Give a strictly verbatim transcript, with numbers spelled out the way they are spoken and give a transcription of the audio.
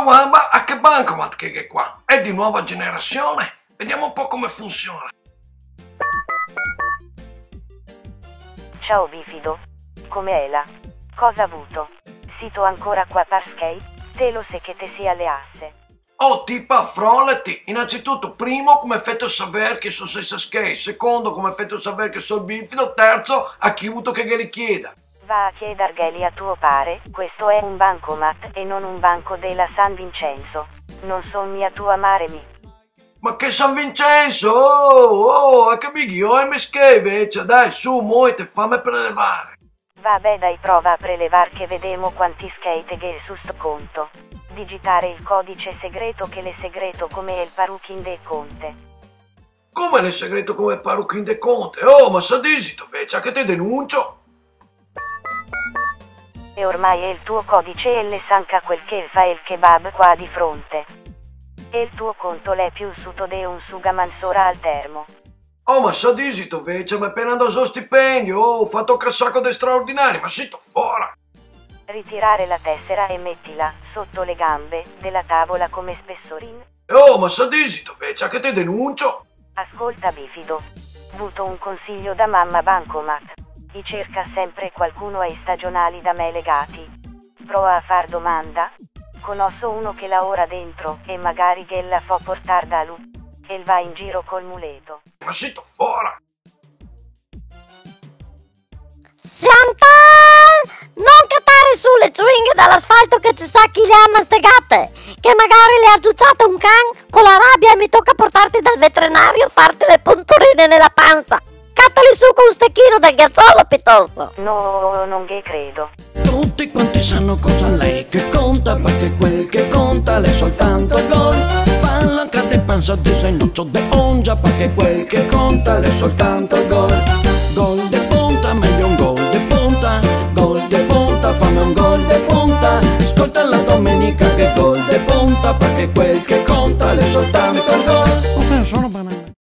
Guarda, a che bancomat che gh'è qua? È di nuova generazione? Vediamo un po' come funziona. Ciao Bifido. Come ela? Cosa vuto? Sito ancora qua par schei? Te lo se che te si aleasse. Oh, tipa, froleti! Innanzitutto, primo, come feto a saver che so sensa schei? Secondo, come feto a saver che so el Bifido? Terzo, a chi vuto che ghe li chieda? Va a chiedergheli a tuo pare, questo è un bancomat e non un banco dela San Vincenzo. Non son mia tua mare mi. Ma che San Vincenzo? Oh, oh, a che mi gh'ho e me schei, vecia? Dai, su, moite, fame prelevare. Va bè dai, prova a prelevar che vedemo quanti schei te gh'è su sto conto. Digitare il codice segreto che l'è segreto come el paruchin de Conte. Come l'è segreto come el paruchin de Conte? Oh, ma sa dixito, vecia, che te denuncio! E ormai el tuo codice el l'è sanca quel che fa el kebab qua di fronte. E el tuo conto l'è più suto de un sugaman sora al termo. Oh, ma sa dixito, vecia, m'è pena ndà zo stipendio, oh, ho fato anca un saco de straordinari, ma sito fora! Ritirare la tessera e metila soto le gambe dela tavola come spesorin. Oh, ma sa dixito, vecia, che te denuncio! Ascolta Bifido. Vuto un consiglio da mama bancomat. I cerca sempre qualcuno ai stagionali da me legati. Prova a far domanda. Conoso uno che laora dentro e magari ghe la fo portar da lu. El va in giro col muleto. Ma sito fora! Chantal! Non catare su le ciuinghe da l'asfalto che te sa chi le ha mastegate, che magari le ha ciuciate un can, co la rabia mi toca portarte dal veterinario, farte le punturine nela panza. Catali su co un stechino del ghiaciolo pitosto. No, non ghe credo. Tutti quanti sanno cosa l'è che conta, perché quel che conta l'è soltanto el gol. Fallo anca de panza, de zenocio, de ongia, perché quel che conta l'è soltanto el gol.